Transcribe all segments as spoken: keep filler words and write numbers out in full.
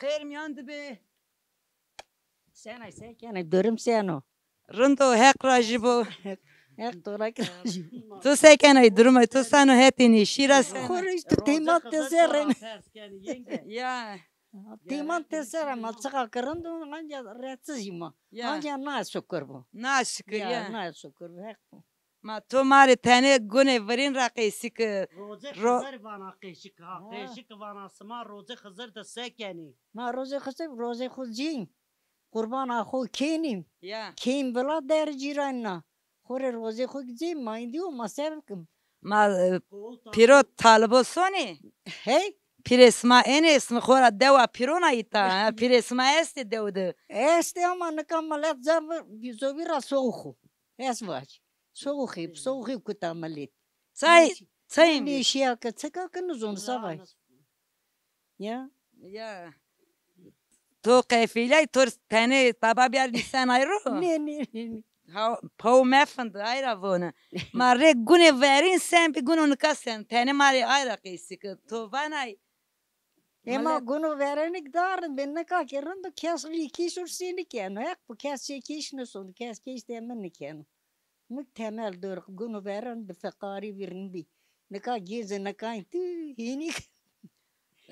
Xêr mîyan de bê. Senay, se kenay, durum seno? Rind o, Heq rajî bo. Heq to ra kî rajî bo. Tu se kenay, durum ay, tu seno, hetînî, şîra seno? Xo rê îşte teyman teser ê. Ya. Teyman teser ama çiqa ki rind o, anca rahatsız îma. Ya. Anca na şukur bo. Na şukur ya. Ya, na şukur bo, Heq bo. Ma to ma rê tenê gunê virîn ra qeysî ki. Rocê Xizir vana qeşik ha. Ha. Qeşik vana sima rocê Xizir de se kenî? Ma rocê Xizir, rocê xo cîn. Qurbana xo kênîm. Ya. Kêm vila der cîranîna. Xo rê rocê xo cîn, ma îndî o ma se bikim? Ma, e, pîro talibo sonê? Hey? Pîrê sima ênê, sima xo ra dewa pîrona îta, ha? Pîrê sima estê dew de? Estê ama nika milet zaf zovî ra soğuk o. Ez vac. Soğuxî, soğuxî kuta milet. Çay, çay mî? Nêşîya ke çika ke nizon savay. Ya. Ya. To qefîlay, to tenê taba biyar nîsen ay ro? Nê, nê, nê, nê. Ha, paw mefindi, ay ra vona. Ma rê gunê verîn sen bi, guno nika sen. Tenê ma rê ay ra qeysî ki. To vanay. Ema guno verênik dar, ben nika ke rind o, kes rî kîş ursî nikeno. Heq bo, kes çê kîş nison, kes kîş temin nikeno. Mik temel dor, guno verên bi feqarî vîr nibî. Nika gênc ê, nika tu hînî.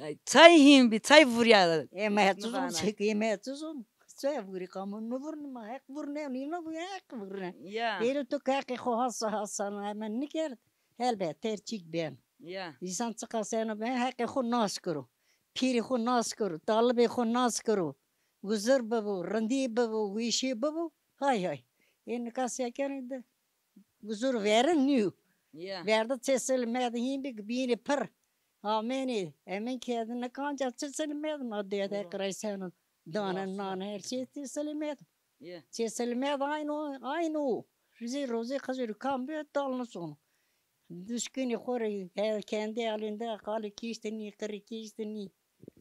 Ay, çay hîn bî, çay vurya. Ema tu zon çek, ema tu zon. Çay vurî, qamo nivurn ma, Heq vurne, nîna bu Heq vurne. Ya. Êro tu ke Heqê xo hasa hasa hemen nikerd. Helbet, ter çîk ben. Ya. Însan çiqas eno ben, Heqê xo nas kiro. Pîrê xo nas kiro, talibê xo nas kiro. Guzir bibo, rindî bibo, wîşî bibo. Hay hay. Ê nika se kenê de. Guzir verin nîyo. Ya. Verdi çê silmedî hîn bî, bînî pir. Amenê, emin kerdî nika anca çê silmedî ma dê de qiraysenî. Dane, nane, her şey çê silmedî. Ya. Çê silmedî aynı o, aynı o. Rizê rozê Xizirî kam bi dal nisono. Duşkinî xo rê, he, kendi elinde qalê kiştinî, qirî kiştinî.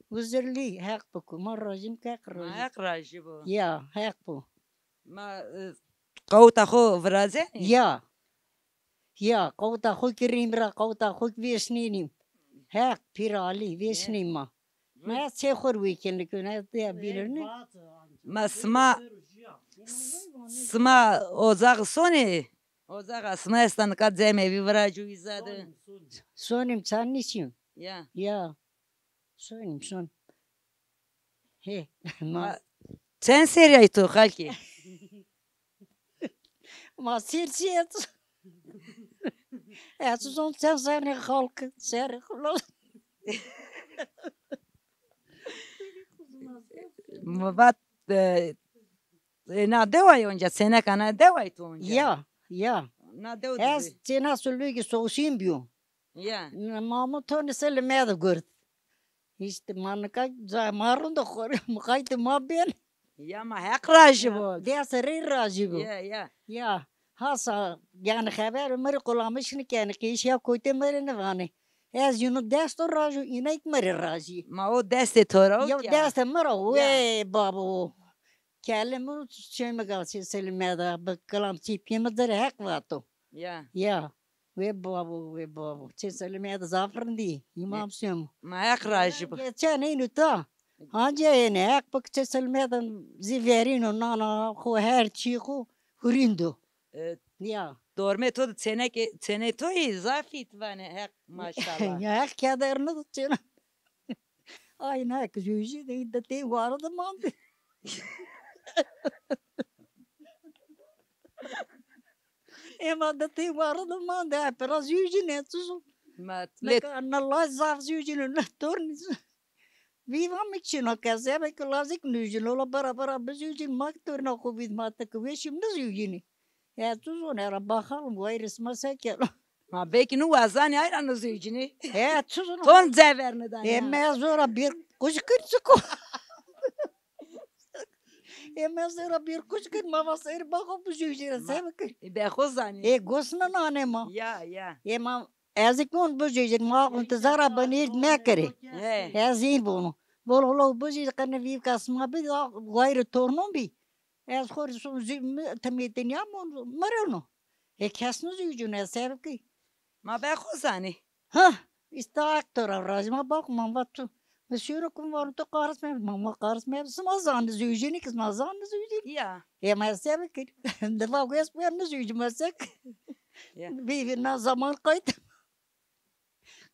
Uzirlî, Heq biku. Ma rajîm ke Heq rajî. Ma Heq rajî bo. Ya, Heq bo. Ma, e, qawta xo virazenî? Ya. Ya, qawta xo kî rîm ra, qawta xo kî vêşnînîm. Heq, pîr Alî, vêşnîm ma. Ma ez çê xo rê wekîlî keno, ez dê bîrine. Ma sima, sima ocax sonê? Ocaxa sima esta nika cemevî viraco îza de? Sonîm, çan nîşîm. Ya. Ya. Sonîm, son. He, ma. Ma çend serî ay to xalkî? Ma sêr çi et? Ez zon çend serî xalk, serî xulal. Mi vat, e, e, na deway onca, seneka na deway to onca? Ya, ya. Na dew. Ez çêna sulûgî soğuşîn bîyo. Ya. Mamo to nise li me de gurt. Îşte ma nika ca ma rind o xo rê, muqaytê ma bên. Ya ma Heq rajî bo. Dest rê rajî bo. Ya, ya. Ya. Hasa, yanî xeber mi rê qulamiş nikenî, qîş ya kotê mi rê nivanê. Ez yunu dest o rajî, înek mi rê rajî. Ma o destê to ra o. Ya destê mi ra, wê babo. Kelê mi çê mi ga çê silmeda, bi kilam çîpîyê mi dir Heq vato. Ya. Ya. Wê babo, wê babo. Çê silmeda zaf rindî. Îmam Sîmo. Ma Heq rajî bo. Geçen ênû ta. Anca ênê Heq bi çê silmeda zî verîno nana xo her çî xo hurîndo. E, ya. Dormê to de çênekê, çênê to yî zaf ît vanê Heq maşallah. Ya Heq keder nido çêna. Ay, na ki jûjî de, de tê ware de mande. Ema de tê ware de mande, e, pira jûjî ne çizo. Ma lê nika na laj zaf jûjî ne, na tornî. Vîva mi çino ke zebe ki lazik nujîn, ola bara bara bi jûjîn, ma ki torna xo vîd ma te ki weşîm ne jûjînî. E, tu zon era baxalım, wayris ma se kelo. Ma belkî nu wazanî ayra nizewcînî. He, tu zon. Ton cever nidanî. E, ma ez ora bir kuş kir çiko. E, ma ez ora bir kuş kir, ma va seyr baxo bu jûjî ra se bikir. E, be xo zanî. E, gos nînanê ma. Ya, ya. E, ma ez kon bu jûjî, ma intizara binîr mekirê. He. Ez în bunu. Bol holo bu jûjî qene vîvka sima bi, wayri tornon bî. Ez xo rê son zî mi temêtiniya mon mireno. Ê kes nizewcûn, ez se bikî. Ma be xo zanî. Ha, îsta aktora razî ma bak, ma va tu. Mi şêro kum vano to qaris me, ma, ma qaris me, sima zanî zewjînî ki, sima zanî zewjînî. Ya. E, ma se bikir. Dima ku ez ben nizewjî, ma se. Ya. Bî, bî na zaman qayt.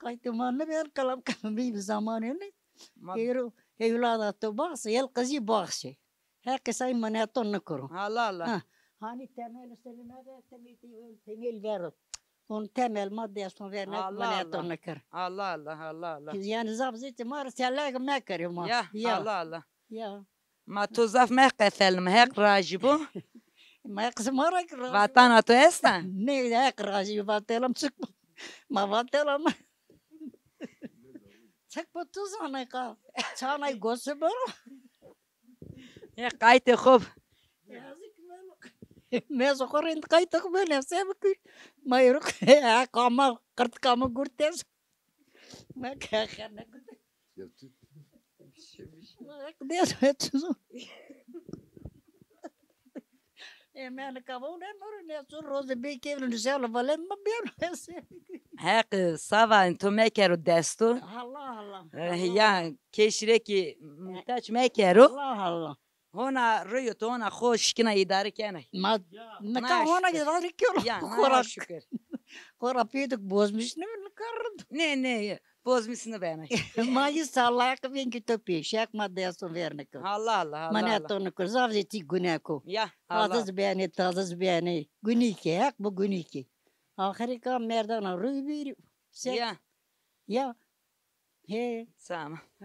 Qayt ma nibên, qelam qelam bî, bî zamanê ne. Ma- Hêro, ewlada to baxsê, el qizî baxsê. Heqî say mineton nikiro. Allah Allah. Ha. Hanî temel serî nade, temel, temel vero. On temel ma deston ver ne, Allah mineton Allah. Nikir. Allah Allah, Allah Allah. Yanî zaf zî ma rê telek mekerê ma. Ya, ya. Allah Allah. Ya. Ma to zaf meqefelnîme, Heq rajî bo. Ma Heq sima ra ki razî. Vatana to esta? Ne, Heq rajî bo, vatelam çik bo. Ma vatelam. Çik bo tu zanay ka. Çanay gosi bero. E, qaytê xo b. Yazık meno. Mezo xo rind qaytê xo beno, se bikir. Ma yero, ha, kama, qirtika mi gurtes. Ma ke xene gurtes. Ma ke des me tuzu. E, me ne kavon ne moro ne su roze be kevno ne selo vale ma beno se. Heq sava to mekero desto. Allah Allah. E, Allah. Ya keşî rê ki muhtaç mekero. Allah Allah. Hona rîyo to, hona xo şikîna îdare kenay. Ma nika hona îdare keno. Ya, xora şukir. Xora pêdik bozmiş ne, nika rind. Ne, ne, bozmiş nêbenay. Ma yî sallay ki vên ki to pêşek ma deston ver niko. Allah Allah, Allah. Ma ne Allah. To niko, zaf zî tî gune ko. Ya, Allah. Taze zî benê, taze zî benê. Gunî ki, Heq bo gunî ki. Axirî ka merdana rûy bîrî. Se- Ya. Ya. He. Tamam.